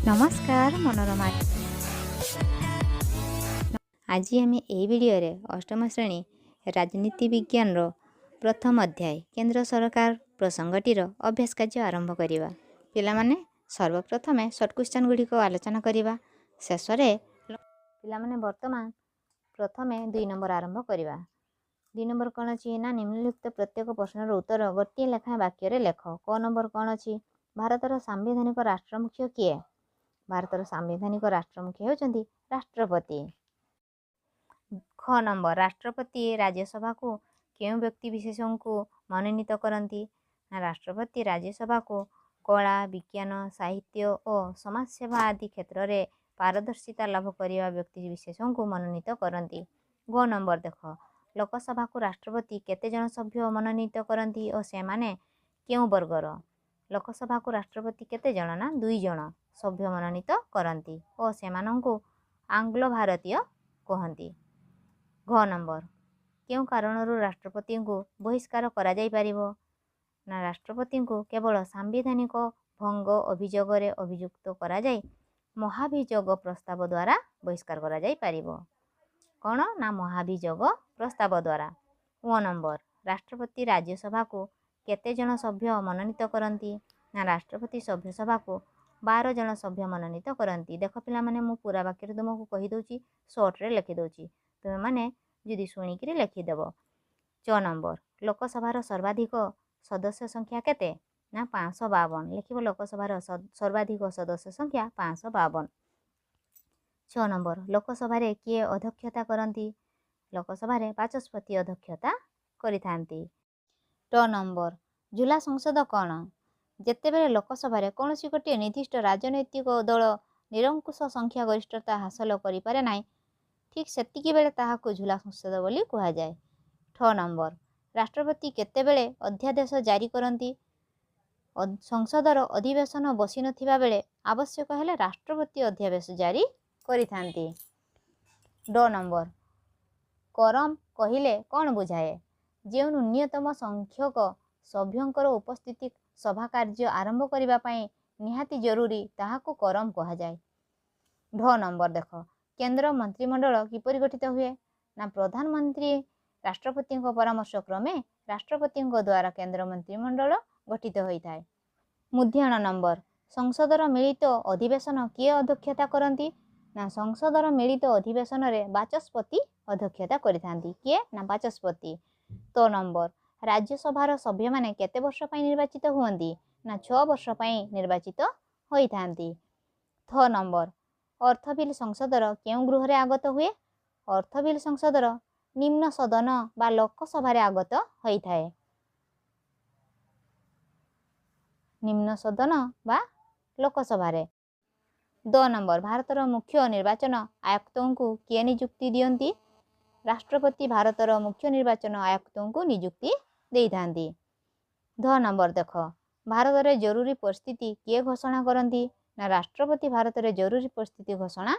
ନମସ୍କାର ମନୋରମା। ଆଜି ଆମେ ଏହି ଭିଡ଼ିଓରେ ଅଷ୍ଟମ ଶ୍ରେଣୀ ରାଜନୀତି ବିଜ୍ଞାନର ପ୍ରଥମ ଅଧ୍ୟାୟ କେନ୍ଦ୍ର ସରକାର ପ୍ରସଙ୍ଗଟିର ଅଭ୍ୟାସ କାର୍ଯ୍ୟ ଆରମ୍ଭ କରିବା। ପିଲାମାନେ, ସର୍ବପ୍ରଥମେ ସର୍ଟ କ୍ୱେଶ୍ଚନ୍ ଗୁଡ଼ିକ ଆଲୋଚନା କରିବା। ଶେଷରେ ପିଲାମାନେ, ବର୍ତ୍ତମାନ ପ୍ରଥମେ 2 ନମ୍ବର ଆରମ୍ଭ କରିବା। 2 ନମ୍ବର କ'ଣ ଅଛି ନା, ନିମ୍ନଲିଖିତ ପ୍ରତ୍ୟେକ ପ୍ରଶ୍ନର ଉତ୍ତର ଗୋଟିଏ ଲେଖାଏଁ ବାକ୍ୟରେ ଲେଖ। କ ନମ୍ବର କ'ଣ ଅଛି? ଭାରତର ସାମ୍ବିଧାନିକ ରାଷ୍ଟ୍ରମୁଖ୍ୟ କିଏ? ଭାରତର ସାମ୍ବିଧାନିକ ରାଷ୍ଟ୍ରମୁଖ୍ୟ ହେଉଛନ୍ତି ରାଷ୍ଟ୍ରପତି। ଖ ନମ୍ବର, ରାଷ୍ଟ୍ରପତି ରାଜ୍ୟସଭାକୁ କେଉଁ ବ୍ୟକ୍ତି ବିଶେଷଙ୍କୁ ମନୋନୀତ କରନ୍ତି? ନା, ରାଷ୍ଟ୍ରପତି ରାଜ୍ୟସଭାକୁ କଳା, ବିଜ୍ଞାନ, ସାହିତ୍ୟ ଓ ସମାଜସେବା ଆଦି କ୍ଷେତ୍ରରେ ପାରଦର୍ଶିତା ଲାଭ କରିବା ବ୍ୟକ୍ତି ବିଶେଷଙ୍କୁ ମନୋନୀତ କରନ୍ତି। ଗ ନମ୍ବର ଦେଖ, ଲୋକସଭାକୁ ରାଷ୍ଟ୍ରପତି କେତେ ଜଣ ସଭ୍ୟ ମନୋନୀତ କରନ୍ତି ଓ ସେମାନେ କେଉଁ ବର୍ଗର? ଲୋକସଭାକୁ ରାଷ୍ଟ୍ରପତି କେତେ ଜଣ ନା, 2 ଜଣ ସଭ୍ୟ ମନୋନୀତ କରନ୍ତି ଓ ସେମାନଙ୍କୁ ଆଙ୍ଗ୍ଲୋ ଭାରତୀୟ କୁହନ୍ତି। ଘ ନମ୍ବର, କେଉଁ କାରଣରୁ ରାଷ୍ଟ୍ରପତିଙ୍କୁ ବହିଷ୍କାର କରାଯାଇପାରିବ? ନା, ରାଷ୍ଟ୍ରପତିଙ୍କୁ କେବଳ ସାମ୍ବିଧାନିକ ଭଙ୍ଗ ଅଭିଯୋଗରେ ଅଭିଯୁକ୍ତ କରାଯାଇ ମହାଭିଯୋଗ ପ୍ରସ୍ତାବ ଦ୍ୱାରା ବହିଷ୍କାର କରାଯାଇପାରିବ। କ'ଣ ନା, ମହାଭିଯୋଗ ପ୍ରସ୍ତାବ ଦ୍ୱାରା। ଓ ନମ୍ବର, ରାଷ୍ଟ୍ରପତି ରାଜ୍ୟସଭାକୁ କେତେ ଜଣ ସଭ୍ୟ ମନୋନୀତ କରନ୍ତି? ନା, ରାଷ୍ଟ୍ରପତି ସଭ୍ୟସଭାକୁ 12 ଜଣ ସଭ୍ୟ ମନୋନୀତ କରନ୍ତି। ଦେଖ ପିଲାମାନେ, ମୁଁ ପୁରା ବାକ୍ୟରେ ତୁମକୁ କହିଦେଉଛି, ସର୍ଟରେ ଲେଖିଦେଉଛି, ତୁମେମାନେ ଯଦି ଶୁଣିକିରି ଲେଖିଦେବ। ଚ ନମ୍ବର, ଲୋକସଭାର ସର୍ବାଧିକ ସଦସ୍ୟ ସଂଖ୍ୟା କେତେ? ନା, 552। ଲେଖିବ, ଲୋକସଭାର ସର୍ବାଧିକ ସଦସ୍ୟ ସଂଖ୍ୟା 552। 6 ନମ୍ବର, ଲୋକସଭାରେ କିଏ ଅଧ୍ୟକ୍ଷତା କରନ୍ତି? ଲୋକସଭାରେ ବାଚସ୍ପତି ଅଧ୍ୟକ୍ଷତା କରିଥାନ୍ତି। ଟ ନମ୍ବର, ଝୁଲା ସଂସଦ କ'ଣ? ଯେତେବେଳେ ଲୋକସଭାରେ କୌଣସି ଗୋଟିଏ ନିର୍ଦ୍ଦିଷ୍ଟ ରାଜନୈତିକ ଦଳ ନିରଙ୍କୁଶ ସଂଖ୍ୟା ଗରିଷ୍ଠତା ହାସଲ କରିପାରେ ନାହିଁ, ଠିକ୍ ସେତିକି ବେଳେ ତାହାକୁ ଝୁଲା ସଂସଦ ବୋଲି କୁହାଯାଏ। ଠ ନମ୍ବର, ରାଷ୍ଟ୍ରପତି କେତେବେଳେ ଅଧ୍ୟାଦେଶ ଜାରି କରନ୍ତି? ସଂସଦର ଅଧିବେଶନ ବସିନଥିବା ବେଳେ ଆବଶ୍ୟକ ହେଲେ ରାଷ୍ଟ୍ରପତି ଅଧ୍ୟାଦେଶ ଜାରି କରିଥାନ୍ତି। ଡ ନମ୍ବର, କରମ କହିଲେ କ'ଣ ବୁଝାଏ? ଯେଉଁ ନ୍ୟୁନତମ ସଂଖ୍ୟକ ସଭ୍ୟଙ୍କର ଉପସ୍ଥିତି ସଭା କାର୍ଯ୍ୟ ଆରମ୍ଭ କରିବା ପାଇଁ ନିହାତି ଜରୁରୀ, ତାହାକୁ କରମ କୁହାଯାଏ। ଢ ନମ୍ବର ଦେଖ, କେନ୍ଦ୍ର ମନ୍ତ୍ରିମଣ୍ଡଳ କିପରି ଗଠିତ ହୁଏ? ନା, ପ୍ରଧାନମନ୍ତ୍ରୀ ରାଷ୍ଟ୍ରପତିଙ୍କ ପରାମର୍ଶ କ୍ରମେ ରାଷ୍ଟ୍ରପତିଙ୍କ ଦ୍ୱାରା କେନ୍ଦ୍ର ମନ୍ତ୍ରିମଣ୍ଡଳ ଗଠିତ ହୋଇଥାଏ। ମୂର୍ଦ୍ଧନ୍ୟ ନମ୍ବର, ସଂସଦର ମିଳିତ ଅଧିବେଶନ କିଏ ଅଧ୍ୟକ୍ଷତା କରନ୍ତି? ନା, ସଂସଦର ମିଳିତ ଅଧିବେଶନରେ ବାଚସ୍ପତି ଅଧ୍ୟକ୍ଷତା କରିଥାନ୍ତି। କିଏ ନା, ବାଚସ୍ପତି। ତ ନମ୍ବର, ରାଜ୍ୟସଭାର ସଭ୍ୟମାନେ କେତେ ବର୍ଷ ପାଇଁ ନିର୍ବାଚିତ ହୁଅନ୍ତି? ନା, 6 ବର୍ଷ ପାଇଁ ନିର୍ବାଚିତ ହୋଇଥାନ୍ତି। ଥ ନମ୍ବର, ଅର୍ଥ ବିଲ୍ ସଂସଦର କେଉଁ ଗୃହରେ ଆଗତ ହୁଏ? ଅର୍ଥ ବିଲ୍ ସଂସଦର ନିମ୍ନ ସଦନ ବା ଲୋକସଭାରେ ଆଗତ ହୋଇଥାଏ। ନିମ୍ନ ସଦନ ବା ଲୋକସଭାରେ। ଦ ନମ୍ବର, ଭାରତର ମୁଖ୍ୟ ନିର୍ବାଚନ ଆୟୁକ୍ତଙ୍କୁ କିଏ ନିଯୁକ୍ତି ଦିଅନ୍ତି? ରାଷ୍ଟ୍ରପତି ଭାରତର ମୁଖ୍ୟ ନିର୍ବାଚନ ଆୟୁକ୍ତଙ୍କୁ ନିଯୁକ୍ତି ଦେଇଥାନ୍ତି। ଧ ନମ୍ବର ଦେଖ, ଭାରତରେ ଜରୁରୀ ପରିସ୍ଥିତି କିଏ ଘୋଷଣା କରନ୍ତି? ନା, ରାଷ୍ଟ୍ରପତି ଭାରତରେ ଜରୁରୀ ପରିସ୍ଥିତି ଘୋଷଣା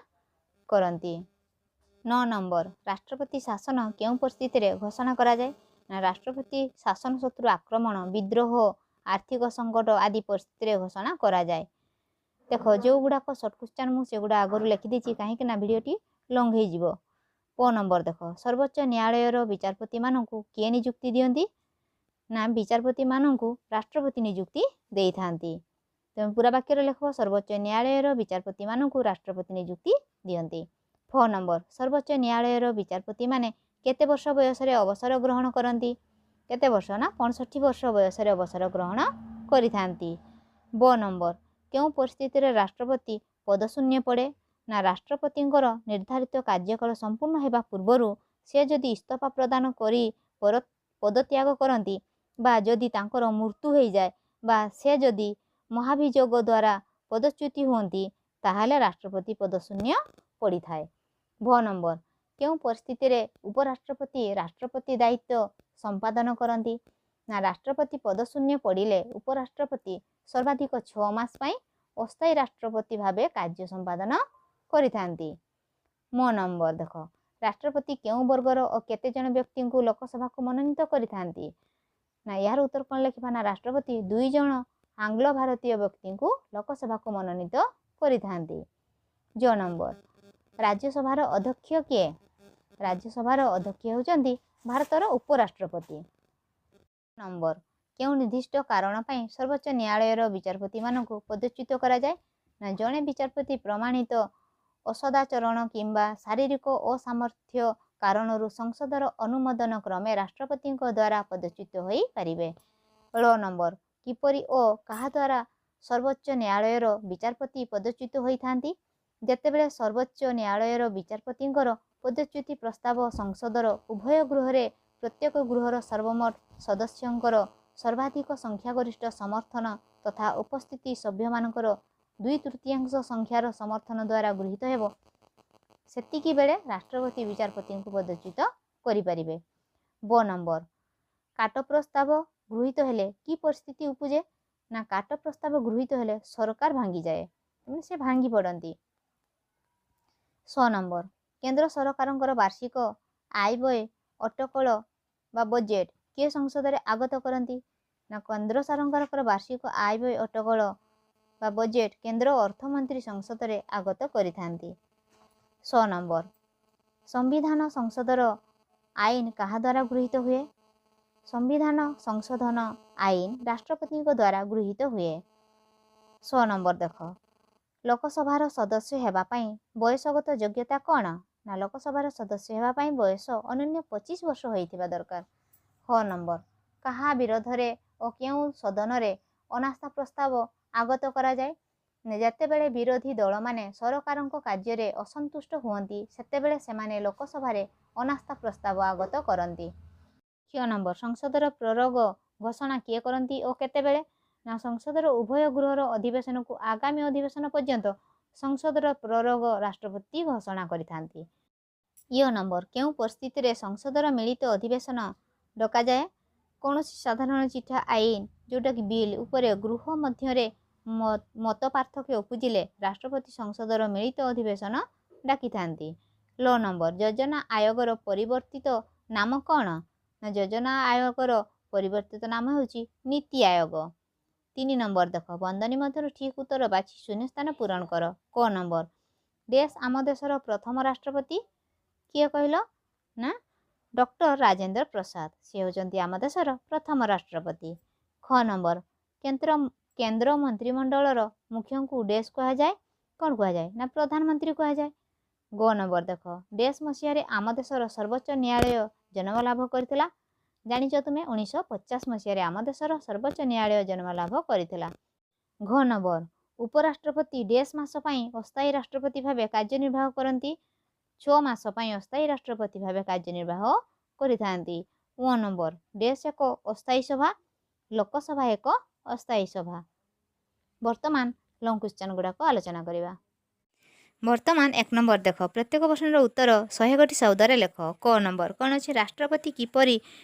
କରନ୍ତି। 9 ନମ୍ବର, ରାଷ୍ଟ୍ରପତି ଶାସନ କେଉଁ ପରିସ୍ଥିତିରେ ଘୋଷଣା କରାଯାଏ? ନା, ରାଷ୍ଟ୍ରପତି ଶାସନ ଶତ୍ରୁ ଆକ୍ରମଣ, ବିଦ୍ରୋହ, ଆର୍ଥିକ ସଙ୍କଟ ଆଦି ପରିସ୍ଥିତିରେ ଘୋଷଣା କରାଯାଏ। ଦେଖ, ଯେଉଁଗୁଡ଼ାକ ସର୍ଟ କ୍ୱେଶ୍ଚନ୍ ମୁଁ ସେଗୁଡ଼ା ଆଗରୁ ଲେଖିଦେଇଛି, କାହିଁକି ନା ଭିଡ଼ିଓଟି ଲଙ୍ଗ ହେଇଯିବ। ପ ନମ୍ବର ଦେଖ, ସର୍ବୋଚ୍ଚ ନ୍ୟାୟାଳୟର ବିଚାରପତିମାନଙ୍କୁ କିଏ ନିଯୁକ୍ତି ଦିଅନ୍ତି? ନା, ବିଚାରପତିମାନଙ୍କୁ ରାଷ୍ଟ୍ରପତି ନିଯୁକ୍ତି ଦେଇଥାନ୍ତି। ତେଣୁ ପୁରା ବାକ୍ୟରେ ଲେଖିବ, ସର୍ବୋଚ୍ଚ ନ୍ୟାୟାଳୟର ବିଚାରପତିମାନଙ୍କୁ ରାଷ୍ଟ୍ରପତି ନିଯୁକ୍ତି ଦିଅନ୍ତି। ଫ ନମ୍ବର, ସର୍ବୋଚ୍ଚ ନ୍ୟାୟାଳୟର ବିଚାରପତିମାନେ କେତେ ବର୍ଷ ବୟସରେ ଅବସର ଗ୍ରହଣ କରନ୍ତି? କେତେ ବର୍ଷ ନା, 65 ବର୍ଷ ବୟସରେ ଅବସର ଗ୍ରହଣ କରିଥାନ୍ତି। ବ ନମ୍ବର, କେଉଁ ପରିସ୍ଥିତିରେ ରାଷ୍ଟ୍ରପତି ପଦଶୂନ୍ୟ ପଡ଼େ? ନା, ରାଷ୍ଟ୍ରପତିଙ୍କର ନିର୍ଦ୍ଧାରିତ କାର୍ଯ୍ୟକାଳ ସମ୍ପୂର୍ଣ୍ଣ ହେବା ପୂର୍ବରୁ ସେ ଯଦି ଇସ୍ତଫା ପ୍ରଦାନ କରି ପଦତ୍ୟାଗ କରନ୍ତି, ବା ଯଦି ତାଙ୍କର ମୃତ୍ୟୁ ହୋଇଯାଏ, ବା ସେ ଯଦି ମହାଭିଯୋଗ ଦ୍ୱାରା ପଦଚ୍ୟୁତି ହୁଅନ୍ତି, ତାହେଲେ ରାଷ୍ଟ୍ରପତି ପଦଶୂନ୍ୟ ପଡ଼ିଥାଏ। ଭ ନମ୍ବର, କେଉଁ ପରିସ୍ଥିତିରେ ଉପରାଷ୍ଟ୍ରପତି ରାଷ୍ଟ୍ରପତି ଦାୟିତ୍ୱ ସମ୍ପାଦନ କରନ୍ତି? ନା, ରାଷ୍ଟ୍ରପତି ପଦଶୂନ୍ୟ ପଡ଼ିଲେ ଉପରାଷ୍ଟ୍ରପତି ସର୍ବାଧିକ 6 ମାସ ପାଇଁ ଅସ୍ଥାୟୀ ରାଷ୍ଟ୍ରପତି ଭାବେ କାର୍ଯ୍ୟ ସମ୍ପାଦନ କରିଥାନ୍ତି। ମ ନମ୍ବର ଦେଖ, ରାଷ୍ଟ୍ରପତି କେଉଁ ବର୍ଗର ଓ କେତେ ଜଣ ବ୍ୟକ୍ତିଙ୍କୁ ଲୋକସଭାକୁ ମନୋନୀତ କରିଥାନ୍ତି? ନା, ଏହାର ଉତ୍ତର କ'ଣ ଲେଖିବା? ନା, ରାଷ୍ଟ୍ରପତି 2 ଜଣ ଆଙ୍ଗ୍ଲୋ ଭାରତୀୟ ବ୍ୟକ୍ତିଙ୍କୁ ଲୋକସଭାକୁ ମନୋନୀତ କରିଥାନ୍ତି। ଜ ନମ୍ବର, ରାଜ୍ୟସଭାର ଅଧ୍ୟକ୍ଷ କିଏ? ରାଜ୍ୟସଭାର ଅଧ୍ୟକ୍ଷ ହେଉଛନ୍ତି ଭାରତର ଉପରାଷ୍ଟ୍ରପତି। ନମ୍ବର, କେଉଁ ନିର୍ଦ୍ଦିଷ୍ଟ କାରଣ ପାଇଁ ସର୍ବୋଚ୍ଚ ନ୍ୟାୟାଳୟର ବିଚାରପତିମାନଙ୍କୁ ପଦଚ୍ୟୁତ କରାଯାଏ? ନା, ଜଣେ ବିଚାରପତି ପ୍ରମାଣିତ ଅସଦାଚରଣ କିମ୍ବା ଶାରୀରିକ ଅସାମର୍ଥ୍ୟ କାରଣରୁ ସଂସଦର ଅନୁମୋଦନ କ୍ରମେ ରାଷ୍ଟ୍ରପତିଙ୍କ ଦ୍ୱାରା ପଦଚ୍ୟୁତ ହୋଇପାରିବେ। ଳ ନମ୍ବର, କିପରି ଓ କାହା ଦ୍ୱାରା ସର୍ବୋଚ୍ଚ ନ୍ୟାୟାଳୟର ବିଚାରପତି ପଦଚ୍ୟୁତ ହୋଇଥାନ୍ତି? ଯେତେବେଳେ ସର୍ବୋଚ୍ଚ ନ୍ୟାୟାଳୟର ବିଚାରପତିଙ୍କର ପଦଚ୍ୟୁତି ପ୍ରସ୍ତାବ ସଂସଦର ଉଭୟ ଗୃହରେ ପ୍ରତ୍ୟେକ ଗୃହର ସର୍ବମୋଟ ସଦସ୍ୟଙ୍କର ସର୍ବାଧିକ ସଂଖ୍ୟାଗରିଷ୍ଠ ସମର୍ଥନ ତଥା ଉପସ୍ଥିତି ସଭ୍ୟମାନଙ୍କର 2/3 ସଂଖ୍ୟାର ସମର୍ଥନ ଦ୍ୱାରା ଗୃହୀତ ହେବ, ସେତିକି ବେଳେ ରାଷ୍ଟ୍ରପତି ବିଚାରପତିଙ୍କୁ ପଦଚ୍ୟୁତ କରିପାରିବେ। ବ ନମ୍ବର, କାଟ ପ୍ରସ୍ତାବ ଗୃହୀତ ହେଲେ କି ପରିସ୍ଥିତି ଉପୁଜେ? ନା, କାଟ ପ୍ରସ୍ତାବ ଗୃହୀତ ହେଲେ ସରକାର ଭାଙ୍ଗିଯାଏ, ମାନେ ସେ ଭାଙ୍ଗି ପଡ଼ନ୍ତି। ସ ନମ୍ବର, କେନ୍ଦ୍ର ସରକାରଙ୍କର ବାର୍ଷିକ ଆୟ ବ୍ୟୟ ଅଟକଳ ବା ବଜେଟ୍ କିଏ ସଂସଦରେ ଆଗତ କରନ୍ତି? ନା, କେନ୍ଦ୍ର ସରକାରଙ୍କର ବାର୍ଷିକ ଆୟ ବ୍ୟୟ ଅଟକଳ ବା ବଜେଟ୍ କେନ୍ଦ୍ର ଅର୍ଥମନ୍ତ୍ରୀ ସଂସଦରେ ଆଗତ କରିଥାନ୍ତି। ସ ନମ୍ବର, ସମ୍ବିଧାନ ସଂସଦର ଆଇନ କାହା ଦ୍ୱାରା ଗୃହୀତ ହୁଏ? ସମ୍ବିଧାନ ସଂଶୋଧନ ଆଇନ ରାଷ୍ଟ୍ରପତିଙ୍କ ଦ୍ୱାରା ଗୃହୀତ ହୁଏ। ସ ନମ୍ବର ଦେଖ, ଲୋକସଭାର ସଦସ୍ୟ ହେବା ପାଇଁ ବୟସଗତ ଯୋଗ୍ୟତା କ'ଣ? ନା, ଲୋକସଭାର ସଦସ୍ୟ ହେବା ପାଇଁ ବୟସ ଅନନ୍ୟ 25 ବର୍ଷ ହୋଇଥିବା ଦରକାର। ହ ନମ୍ବର, କାହା ବିରୋଧରେ ଓ କେଉଁ ସଦନରେ ଅନାସ୍ଥା ପ୍ରସ୍ତାବ ଆଗତ କରାଯାଏ? ଯେତେବେଳେ ବିରୋଧୀ ଦଳମାନେ ସରକାରଙ୍କ କାର୍ଯ୍ୟରେ ଅସନ୍ତୁଷ୍ଟ ହୁଅନ୍ତି, ସେତେବେଳେ ସେମାନେ ଲୋକସଭାରେ ଅନାସ୍ଥା ପ୍ରସ୍ତାବ ଆଗତ କରନ୍ତି। କ୍ଷ ନମ୍ବର, ସଂସଦର ପ୍ରରୋଗ ଘୋଷଣା କିଏ କରନ୍ତି ଓ କେତେବେଳେ? ନା, ସଂସଦର ଉଭୟ ଗୃହର ଅଧିବେଶନକୁ ଆଗାମୀ ଅଧିବେଶନ ପର୍ଯ୍ୟନ୍ତ ସଂସଦର ପ୍ରରୋଗ ରାଷ୍ଟ୍ରପତି ଘୋଷଣା କରିଥାନ୍ତି। ୟ ନମ୍ବର, କେଉଁ ପରିସ୍ଥିତିରେ ସଂସଦର ମିଳିତ ଅଧିବେଶନ ଡକାଯାଏ? କୌଣସି ସାଧାରଣ ଚିଠା ଆଇନ, ଯେଉଁଟାକି ବିଲ୍ ଉପରେ ଗୃହ ମଧ୍ୟରେ ମତ ପାର୍ଥକ୍ୟ ଉପୁଜିଲେ ରାଷ୍ଟ୍ରପତି ସଂସଦର ମିଳିତ ଅଧିବେଶନ ଡାକିଥାନ୍ତି। ଲ ନମ୍ବର, ଯୋଜନା ଆୟୋଗର ପରିବର୍ତ୍ତିତ ନାମ କ'ଣ? ନା, ଯୋଜନା ଆୟୋଗର ପରିବର୍ତ୍ତିତ ନାମ ହେଉଛି ନୀତି ଆୟୋଗ। 3 ନମ୍ବର ଦେଖ, ବନ୍ଧନୀ ମଧ୍ୟରୁ ଠିକ୍ ଉତ୍ତର ବାଛି ଶୂନ୍ୟସ୍ଥାନ ପୂରଣ କର। କ ନମ୍ବର, ଡେସ୍ ଆମ ଦେଶର ପ୍ରଥମ ରାଷ୍ଟ୍ରପତି କିଏ କହିଲ? ନା, ଡକ୍ଟର ରାଜେନ୍ଦ୍ର ପ୍ରସାଦ, ସେ ହେଉଛନ୍ତି ଆମ ଦେଶର ପ୍ରଥମ ରାଷ୍ଟ୍ରପତି। ଖ ନମ୍ବର, କେନ୍ଦ୍ର ମନ୍ତ୍ରିମଣ୍ଡଳର ମୁଖ୍ୟଙ୍କୁ ଡେସ୍ କୁହାଯାଏ। କ'ଣ କୁହାଯାଏ? ନା, ପ୍ରଧାନମନ୍ତ୍ରୀ କୁହାଯାଏ। ଗ ନମ୍ବର ଦେଖ, ଡେସ୍ ମସିହାରେ ଆମ ଦେଶର ସର୍ବୋଚ୍ଚ ନ୍ୟାୟାଳୟ ଜନ୍ମ ଲାଭ କରିଥିଲା। ଜାଣିଛ ତୁମେ, 1950 ମସିହାରେ ଆମ ଦେଶର ସର୍ବୋଚ୍ଚ ନ୍ୟାୟାଳୟ ଜନ୍ମ ଲାଭ କରିଥିଲା। ଘ ନମ୍ବର, ଉପରାଷ୍ଟ୍ରପତି ଡେସ୍ ମାସ ପାଇଁ ଅସ୍ଥାୟୀ ରାଷ୍ଟ୍ରପତି ଭାବେ କାର୍ଯ୍ୟନିର୍ବାହ କରନ୍ତି। 6 ମାସ ପାଇଁ ଅସ୍ଥାୟୀ ରାଷ୍ଟ୍ରପତି ଭାବେ କାର୍ଯ୍ୟନିର୍ବାହ କରିଥାନ୍ତି। ଓ ନମ୍ବର, ଡେସ୍ ଏକ ଅସ୍ଥାୟୀ ସଭା। ଲୋକସଭା ଏକ ଅସ୍ଥାୟୀ ସଭା। ବର୍ତ୍ତମାନ ଲଙ୍ଗ କ୍ୱେଶ୍ଚନ୍ ଗୁଡ଼ାକ ଆଲୋଚନା କରିବା। ବର୍ତ୍ତମାନ 1 ନମ୍ବର ଦେଖ, ପ୍ରତ୍ୟେକ ପ୍ରଶ୍ନର ଉତ୍ତର 100 ଗୋଟି ଶବ୍ଦରେ ଲେଖ। କ ନମ୍ବର କ'ଣ ଅଛି? ରାଷ୍ଟ୍ରପତି କିପରି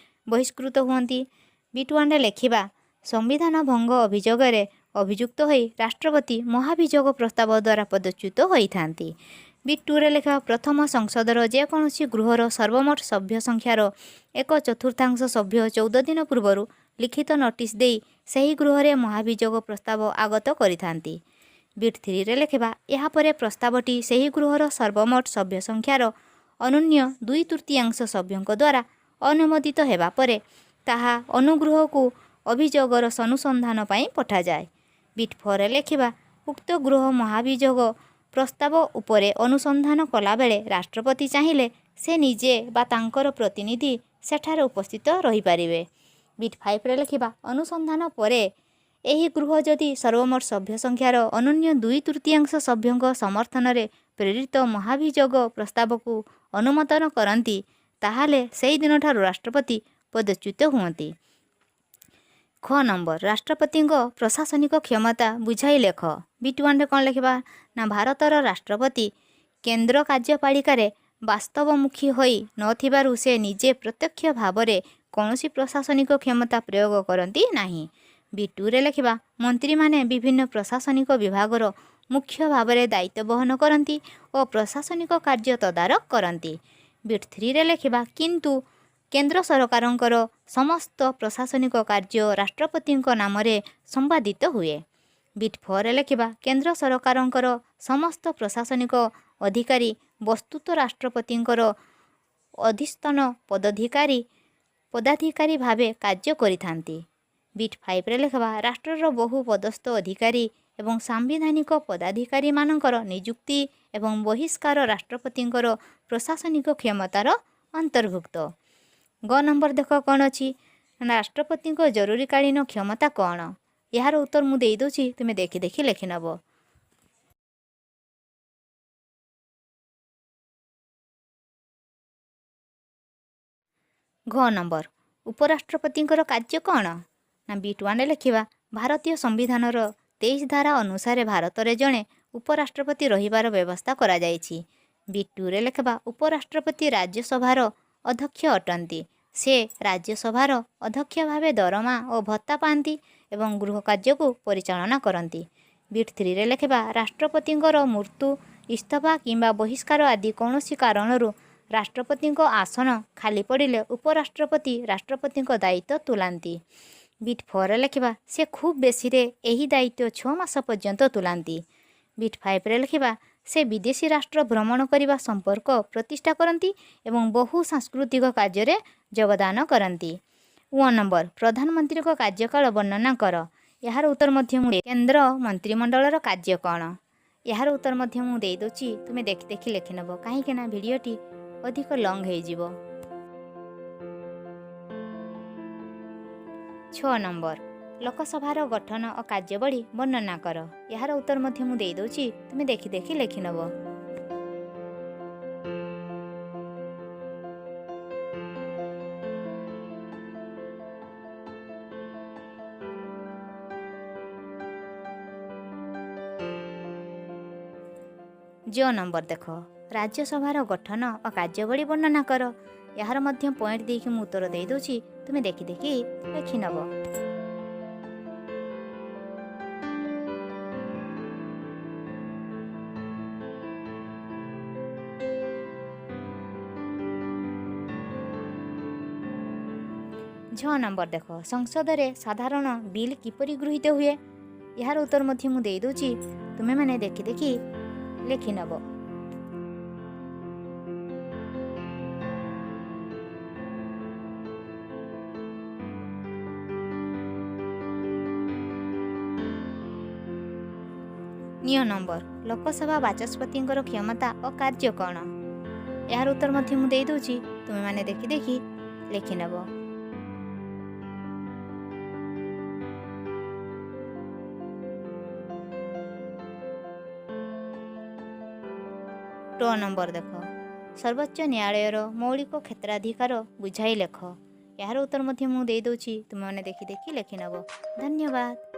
ବହିଷ୍କୃତ ହୁଅନ୍ତି? ବିଟ୍ 1ରେ ଲେଖିବା, ସମ୍ବିଧାନ ଭଙ୍ଗ ଅଭିଯୋଗରେ ଅଭିଯୁକ୍ତ ହୋଇ ରାଷ୍ଟ୍ରପତି ମହାଭିଯୋଗ ପ୍ରସ୍ତାବ ଦ୍ୱାରା ପଦଚ୍ୟୁତ ହୋଇଥାନ୍ତି। ବିଟ୍ 2ରେ ଲେଖିବା, ପ୍ରଥମ ସଂସଦର ଯେକୌଣସି ଗୃହର ସର୍ବମୋଟ ସଭ୍ୟ ସଂଖ୍ୟାର 1/4 ସଭ୍ୟ 14 ଦିନ ପୂର୍ବରୁ ଲିଖିତ ନୋଟିସ୍ ଦେଇ ସେହି ଗୃହରେ ମହାଭିଯୋଗ ପ୍ରସ୍ତାବ ଆଗତ କରିଥାନ୍ତି। ବିଟ୍ 3ରେ ଲେଖିବା, ଏହାପରେ ପ୍ରସ୍ତାବଟି ସେହି ଗୃହର ସର୍ବମୋଟ ସଭ୍ୟ ସଂଖ୍ୟାର ଅନନ୍ୟ 2/3 ସଭ୍ୟଙ୍କ ଦ୍ୱାରା ଅନୁମୋଦିତ ହେବା ପରେ ତାହା ଅନୁଗୃହକୁ ଅଭିଯୋଗର ଅନୁସନ୍ଧାନ ପାଇଁ ପଠାଯାଏ। ବିଟ୍ 4ରେ ଲେଖିବା, ଉକ୍ତ ଗୃହ ମହାଭିଯୋଗ ପ୍ରସ୍ତାବ ଉପରେ ଅନୁସନ୍ଧାନ କଲାବେଳେ ରାଷ୍ଟ୍ରପତି ଚାହିଁଲେ ସେ ନିଜେ ବା ତାଙ୍କର ପ୍ରତିନିଧି ସେଠାରେ ଉପସ୍ଥିତ ରହିପାରିବେ। ବିଟ୍ 5ରେ ଲେଖିବା, ଅନୁସନ୍ଧାନ ପରେ ଏହି ଗୃହ ଯଦି ସର୍ବମୋଟ ସଭ୍ୟ ସଂଖ୍ୟାର ଅନନ୍ୟ 2/3 ସଭ୍ୟଙ୍କ ସମର୍ଥନରେ ପ୍ରେରିତ ମହାଭିଯୋଗ ପ୍ରସ୍ତାବକୁ ଅନୁମୋଦନ କରନ୍ତି, ତାହେଲେ ସେହି ଦିନଠାରୁ ରାଷ୍ଟ୍ରପତି ପଦଚ୍ୟୁତ ହୁଅନ୍ତି। ଖ ନମ୍ବର, ରାଷ୍ଟ୍ରପତିଙ୍କ ପ୍ରଶାସନିକ କ୍ଷମତା ବୁଝାଇ ଲେଖ। ବିଟ୍ 1ରେ କ'ଣ ଲେଖିବା? ନା, ଭାରତର ରାଷ୍ଟ୍ରପତି କେନ୍ଦ୍ର କାର୍ଯ୍ୟପାଳିକାରେ ବାସ୍ତବମୁଖୀ ହୋଇ ନଥିବାରୁ ସେ ନିଜେ ପ୍ରତ୍ୟକ୍ଷ ଭାବରେ କୌଣସି ପ୍ରଶାସନିକ କ୍ଷମତା ପ୍ରୟୋଗ କରନ୍ତି ନାହିଁ। ବିଟ୍ 2ରେ ଲେଖିବା, ମନ୍ତ୍ରୀମାନେ ବିଭିନ୍ନ ପ୍ରଶାସନିକ ବିଭାଗର ମୁଖ୍ୟ ଭାବରେ ଦାୟିତ୍ୱ ବହନ କରନ୍ତି ଓ ପ୍ରଶାସନିକ କାର୍ଯ୍ୟ ତଦାରଖ କରନ୍ତି। ବିଟ୍ 3ରେ ଲେଖିବା, କିନ୍ତୁ କେନ୍ଦ୍ର ସରକାରଙ୍କର ସମସ୍ତ ପ୍ରଶାସନିକ କାର୍ଯ୍ୟ ରାଷ୍ଟ୍ରପତିଙ୍କ ନାମରେ ସମ୍ପାଦିତ ହୁଏ। ବିଟ୍ 4ରେ ଲେଖିବା, କେନ୍ଦ୍ର ସରକାରଙ୍କର ସମସ୍ତ ପ୍ରଶାସନିକ ଅଧିକାରୀ ବସ୍ତୁତଃ ରାଷ୍ଟ୍ରପତିଙ୍କର ଅଧୀସ୍ଥନ ପଦାଧିକାରୀ ଭାବେ କାର୍ଯ୍ୟ କରିଥାନ୍ତି। ବିଟ୍ 5ରେ ଲେଖିବା, ରାଷ୍ଟ୍ରର ବହୁ ପଦସ୍ଥ ଅଧିକାରୀ ଏବଂ ସାମ୍ବିଧାନିକ ପଦାଧିକାରୀମାନଙ୍କର ନିଯୁକ୍ତି ଏବଂ ବହିଷ୍କାର ରାଷ୍ଟ୍ରପତିଙ୍କର ପ୍ରଶାସନିକ କ୍ଷମତାର ଅନ୍ତର୍ଭୁକ୍ତ। ଗ ନମ୍ବର ଦେଖ କ'ଣ ଅଛି ନା, ରାଷ୍ଟ୍ରପତିଙ୍କ ଜରୁରୀକାଳୀନ କ୍ଷମତା କ'ଣ? ଏହାର ଉତ୍ତର ମୁଁ ଦେଇଦେଉଛି, ତୁମେ ଦେଖି ଦେଖି ଲେଖିନେବ। ଘ ନମ୍ବର, ଉପରାଷ୍ଟ୍ରପତିଙ୍କର କାର୍ଯ୍ୟ କ'ଣ ନା, ବିଟ୍ 1ରେ ଲେଖିବା, ଭାରତୀୟ ସମ୍ବିଧାନର 23 ଧାରା ଅନୁସାରେ ଭାରତରେ ଜଣେ ଉପରାଷ୍ଟ୍ରପତି ରହିବାର ବ୍ୟବସ୍ଥା କରାଯାଇଛି। ବିଟ୍ 2ରେ ଲେଖିବା, ଉପରାଷ୍ଟ୍ରପତି ରାଜ୍ୟସଭାର ଅଧ୍ୟକ୍ଷ ଅଟନ୍ତି। ସେ ରାଜ୍ୟସଭାର ଅଧ୍ୟକ୍ଷ ଭାବେ ଦରମା ଓ ଭତ୍ତା ପାଆନ୍ତି ଏବଂ ଗୃହ କାର୍ଯ୍ୟକୁ ପରିଚାଳନା କରନ୍ତି। ବିଟ୍ 3ରେ ଲେଖିବା, ରାଷ୍ଟ୍ରପତିଙ୍କର ମୃତ୍ୟୁ, ଇସ୍ତଫା କିମ୍ବା ବହିଷ୍କାର ଆଦି କୌଣସି କାରଣରୁ ରାଷ୍ଟ୍ରପତିଙ୍କ ଆସନ ଖାଲି ପଡ଼ିଲେ ଉପରାଷ୍ଟ୍ରପତି ରାଷ୍ଟ୍ରପତିଙ୍କ ଦାୟିତ୍ୱ ତୁଲାନ୍ତି। ବିଟ୍ 4ରେ ଲେଖିବା, ସେ ଖୁବ୍ ବେଶୀରେ ଏହି ଦାୟିତ୍ୱ 6 ମାସ ପର୍ଯ୍ୟନ୍ତ ତୁଲାନ୍ତି। ବିଟ୍ 5ରେ ଲେଖିବା, ସେ ବିଦେଶୀ ରାଷ୍ଟ୍ର ଭ୍ରମଣ କରିବା ସମ୍ପର୍କ ପ୍ରତିଷ୍ଠା କରନ୍ତି ଏବଂ ବହୁ ସାଂସ୍କୃତିକ କାର୍ଯ୍ୟରେ ଯୋଗଦାନ କରନ୍ତି। 1 ନମ୍ବର, ପ୍ରଧାନମନ୍ତ୍ରୀଙ୍କ କାର୍ଯ୍ୟକାଳ ବର୍ଣ୍ଣନା କର। ଏହାର ଉତ୍ତର ମଧ୍ୟ ମୁଁ, କେନ୍ଦ୍ର ମନ୍ତ୍ରିମଣ୍ଡଳର କାର୍ଯ୍ୟ କ'ଣ? ଏହାର ଉତ୍ତର ମଧ୍ୟ ମୁଁ ଦେଇଦେଉଛି, ତୁମେ ଦେଖି ଦେଖି ଲେଖିନେବ, କାହିଁକି ନା ଭିଡ଼ିଓଟି ଅଧିକ ଲଙ୍ଗ୍ ହେଇଯିବ। 6 ନମ୍ବର, ଲୋକସଭାର ଗଠନ ଓ କାର୍ଯ୍ୟାବଳୀ ବର୍ଣ୍ଣନା କର। ଏହାର ଉତ୍ତର ମଧ୍ୟ ମୁଁ ଦେଇଦେଉଛି, ତୁମେ ଦେଖି ଦେଖି ଲେଖିନେବ। ଜ ନମ୍ବର ଦେଖ, ରାଜ୍ୟସଭାର ଗଠନ ଓ କାର୍ଯ୍ୟାବଳୀ ବର୍ଣ୍ଣନା କର। ଏହାର ମଧ୍ୟ ପଏଣ୍ଟ ଦେଇକି ମୁଁ ଉତ୍ତର ଦେଇଦେଉଛି, ତୁମେ ଦେଖି ଦେଖି ଲେଖିନେବ। ଝ ନମ୍ବର ଦେଖ, ସଂସଦରେ ସାଧାରଣ ବିଲ୍ କିପରି ଗୃହୀତ ହୁଏ? ଏହାର ଉତ୍ତର ମଧ୍ୟ ମୁଁ ଦେଇଦେଉଛି, ତୁମେମାନେ ଦେଖି ଦେଖି ଲେଖିନେବ। ନିୟ ନମ୍ବର, ଲୋକସଭା ବାଚସ୍ପତିଙ୍କର କ୍ଷମତା ଓ କାର୍ଯ୍ୟ କ'ଣ? ଏହାର ଉତ୍ତର ମଧ୍ୟ ମୁଁ ଦେଇଦେଉଛି, ତୁମେମାନେ ଦେଖି ଦେଖି ଲେଖିନେବ। ଟ ନମ୍ବର ଦେଖ, ସର୍ବୋଚ୍ଚ ନ୍ୟାୟାଳୟର ମୌଳିକ କ୍ଷେତ୍ରାଧିକାର ବୁଝାଇ ଲେଖ। ଏହାର ଉତ୍ତର ମଧ୍ୟ ମୁଁ ଦେଇଦେଉଛି, ତୁମେମାନେ ଦେଖି ଦେଖି ଲେଖିନେବ। ଧନ୍ୟବାଦ।